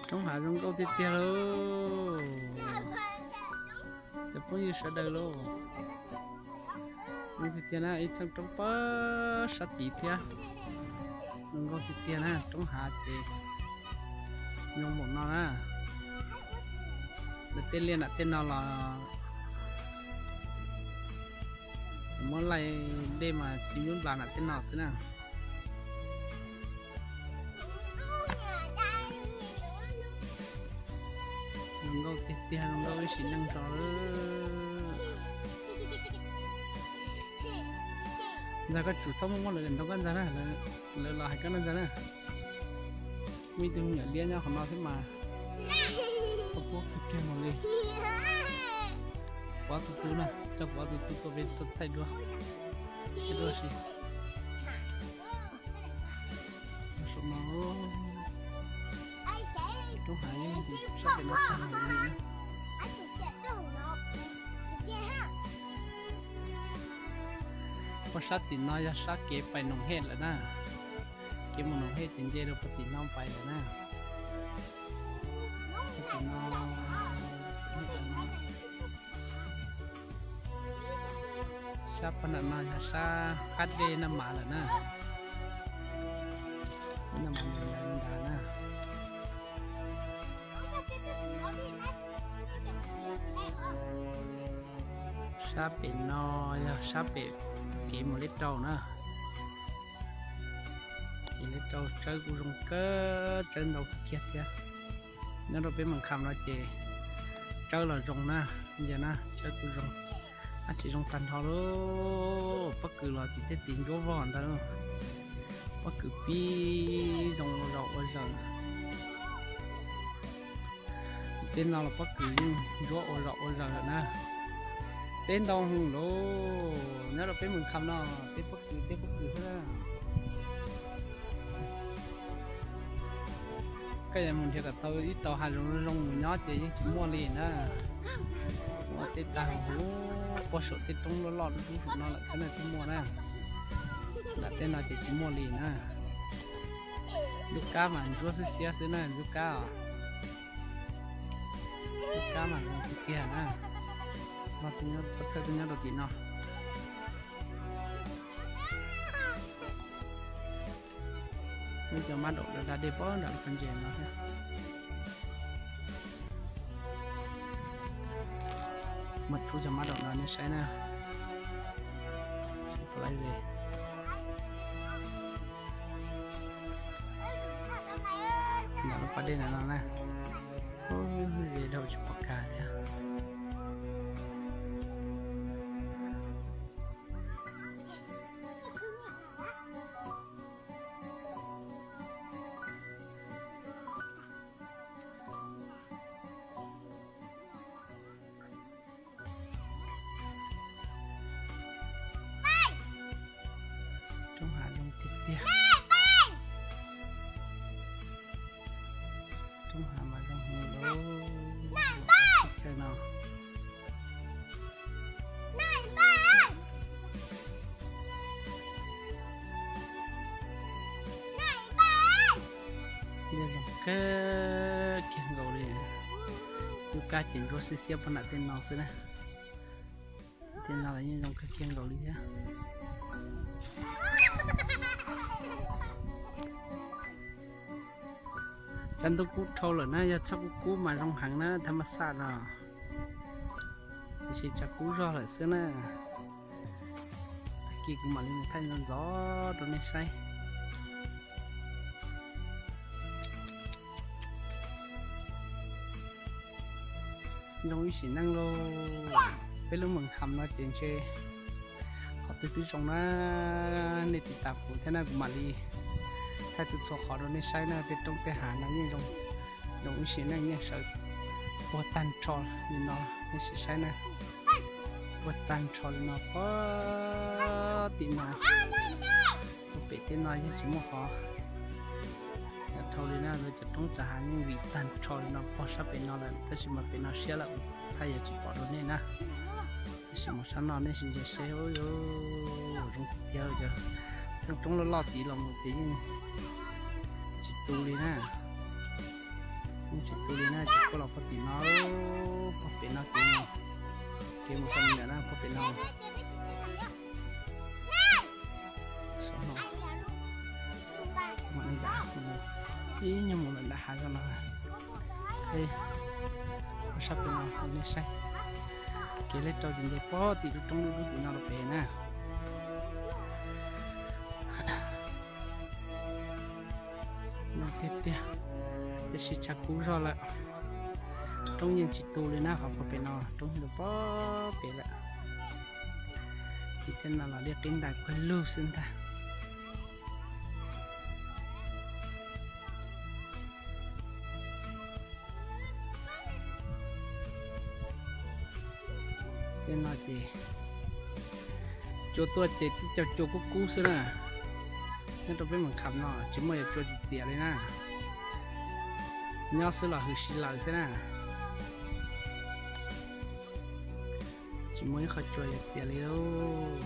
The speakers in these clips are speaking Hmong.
Roob hav zoo nkauj tiag tiag lauj. Cov phooj ywg sawv daws lauj, zoo tiag tiag na, ib txheej roob pab sab tid thiab. Zoo nkauj tiag tiag na, roob hav ces zoo npaum no na. Lawv tej liaj nram tej no los muab laij dej mas tsis nyuaj nplas nram tej no xwb na. Zoo nkauj tiag tiag, zoo nkauj ib sim neej nrog lawm. Ntxawg, koj tsum txhob muaj muaj lawv nrog koj ntxawg na, lawv los hais koj na ntxawg na. Muaj ib tug me nyuam liab nyob qhov no thiab mas. Koj pub kiag mus li. Kuv ob tug tub na, coj kuv ob tug tub tuaj peb tuaj thaij duab. Thaij duab si. Saum no, roob hav sab pem no tag li na. Puag sab tim no yog sab kev pais Noom Hej lawm na. Kev mus Noom Hej ces nce rau puag tim no pais lawm na. Tim no, sab puag nram no yog sab qab dej Naj Mav lawm na. Naj Mav nrad na. Sab pem no yog sab pem kev mus Liab Rau na. Kev Liab Rau tsawb kuj zoo kawg, tsawb ntau kiag thiab. Nyob rau peb Moos Kham no ces tsawb los zoo na, ntsia na, tsawb kuj zoo. Ab tsis zoo tag nrho lauj, pob kws los tim tej tim ntsuab vog ntawd. Pob kws pib zoo ua zom ua zaws. Tej no los pob kws yeej ntsuab ua zom ua zaws lawm na. Teb ntau heev lauj, nyob rau peb Moos Kham no teb pob kws teb pob kws xwb na. Koj yuav mus nrhiav kom tau ib tauv hav zoov zoo mus nyob ces yeej tsis muaj li na. Muaj tej tag huv puag saum tej roob loj loj dub dub saum no lawm xwb na thiaj muaj na. Nram tej no ces tsis muaj li na. Ntsuab kab mas ntsuab xiab xiab xwb na, ntsuab kab os. Ntsuab kab mas zoo tiag tiag na. Pov thawj twb nyob rau tim no. Muaj cov mab daum da da dej pog nram lub qhov ntses no thiab. Muaj tub cov mab daum no nej saib na. Nram lub pas dej ntawm no na. Ub, ze dhau tsis pom kag thiab. Roob hav zoo tiag tiag. Roob hav mas zoo heev lauj. Chaw no. Zoo kawg kiag nkaus li. Ntsuab kab ces ntsuab xiab xiab pog nram tej no xwb na. Tej no los yeej zoo kawg kiag nkaus li thiab. Tshav ntuj kub dhau lawm na, yog txhob kub kub mas zoo heev na, thab maj xaj no. Tiam sis tshav kub zog lawm xwb na. Tag kis kuv mam li mus thaij ntxov ntxov rau nej saib. Zoo ib sim neej lauj. Peb lub Moos Kham no ces ntshe qhov twg twb zoo na, nej tiv tas kuv thiab na, kuv mam li thaij txhua txhua qhov rau nej saib na. Tej roob tej hav no yeej zoo, zoo ib sim neej yeej sawv puag tag nrho li no, nej sim saib na. Puag tag nrho li no, puag tim no, puag pem tej no yeej tsis muaj qhov. Yog dhau li na, lawv cov roob cov hav yeej vim tag nrho li no puag sab pem no lawm, tab sis mas pem no siab lawm, thaij yuav tsis pom rau nej na. Tab sis mus sab no nej sim ntsia seb, zoo tiag tiag. Txheej roob loj loj tid los mus ces yeej tsis tu li na. Tsis tu li na, ces puag los puag tim no, puag pem no ces, kev mus txog ntawm na, puag pem no. Ib nyuag mus lawm nram hav zog no, sab pem no nej saib, kev lej rau ces nce puag tim lub roob dub dub tim no rau pem na. Tiag tiag, tiam sis tshav kub zog lawm, roob yeej tsis tu li na, qhov puag pem no roob tu puag pem lawm. Tim tej no los liaj qib ntais pawg lug xwb ntag. Tej no ces cua tuaj ces tib co cua kub kub xwb na. Nyob rau peb Moos Kham no tsis muaj yog cua txias txias li na, nyob xwb los hws si lawm xwb na. Tsis muaj ib qho cua txias txias li lauj.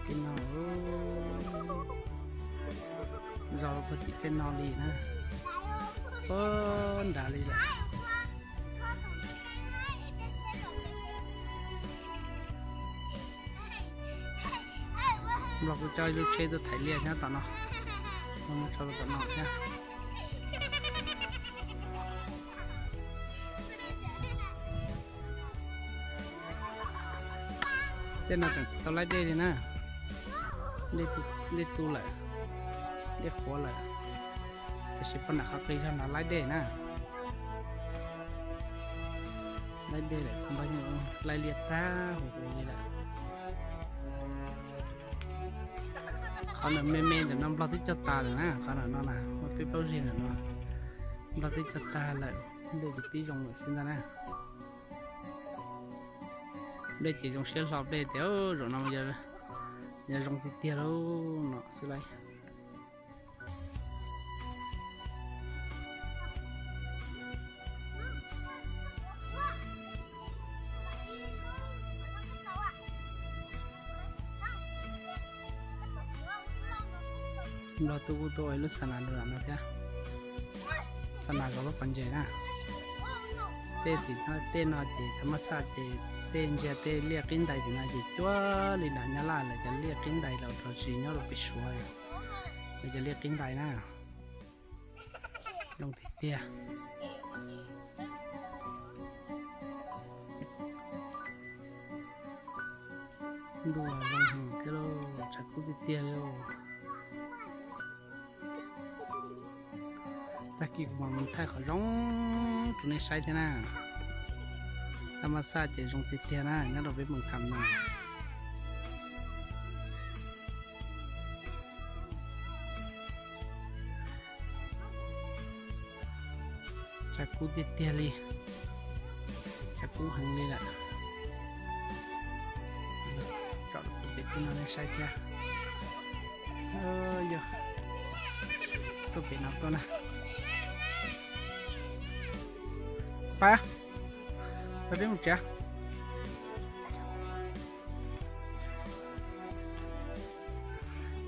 Tej no, zos puag tim tej no li na, puag nrad li lawm. Nplog kuv coj ib lub tsheb tuaj thaiv liaj nyob tom no, mus tso rau tom no thiab. Tej no tseem tsis tau laib dej li na, dej tu lawm, dej qhuav lawm, tiam sis puag nram qhov qis zog no laib dej na. Laib dej lawm, npaj yeej laib liaj tag huv huv li lawm. Qhov ntawm me me ntawm no nplog twb cog tas lawm na, qhov ntawm no na, muaj peb plaub zeg ntawm no, nplog twb cog tag lawm, nplej ces pib zoo lawm xwb ntag na. Nplej ces zoo siab hlo nplej tias zaum no yog zoo tiag tiag lauj no xwb lauj. Nplog twb kuj tuaj ua ib lub xa nas rau no thiab, xa nas zov lub pas ntses na. Tej tim no, tej no ces thav mab xaj ces tej ntsia tej liaj qib ntais tim no ces cuag li nram Nyab Laj lawv cov liaj qib ntais los rau tsis nyob rau pem Suav, lawv cov liaj qib ntais na. Zoo tiag tiag. Ntuj zoo heev thiab lauj, tshav kub tiag tiag li. Tag kis kuv mam mus thaij qhov zoo rau nej saib thiab na. Thav mab xaj ces zoo tiag tiag na, nyob rau peb Moos Kham no. Tshav kub tiag tiag li, tshav kub heev li lawm. Tsom rau pem tej no nej saib thiab. Yog tuaj pem no tuaj na. Pab, pab peb mus tsev.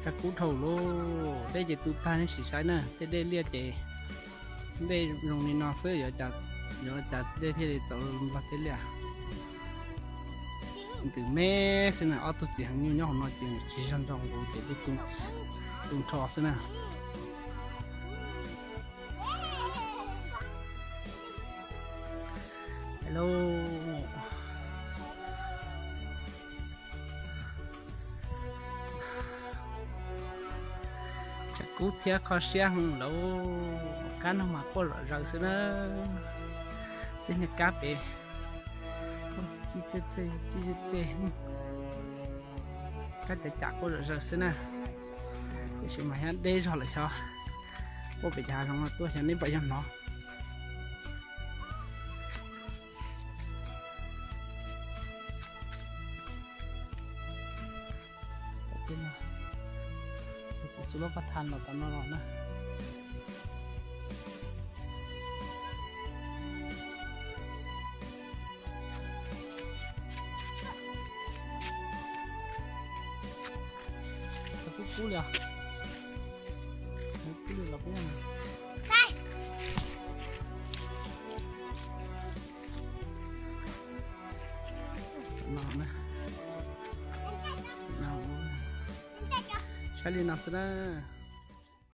Tshav kub dhau lawm, dej ces tu tag nej sim saib na, tej dej liaj ces dej zoo li no xwb, yuav cas dej thiaj li txaus nplog tej liaj. Ntws me xwb na, ob tug txiv heev nyuj nyob hauv no ces tsis zog nrog kuv ces tu nrho xwb na. Hello. Tshav kub thiab kho siab heev lauj, kab no mas quaj zom zaws xwb na. Tej niag kab pem, kab cam cam quaj zom zaws xwb na. Tiam sis mas nyob deb zog lawm xyov, quaj pem cov hav zoov no tuaj xyov neb puas yog hnov. Kuv xub lub paj tha los tom no los na. Kub kub li os. Los peb no, saib li no xwb na.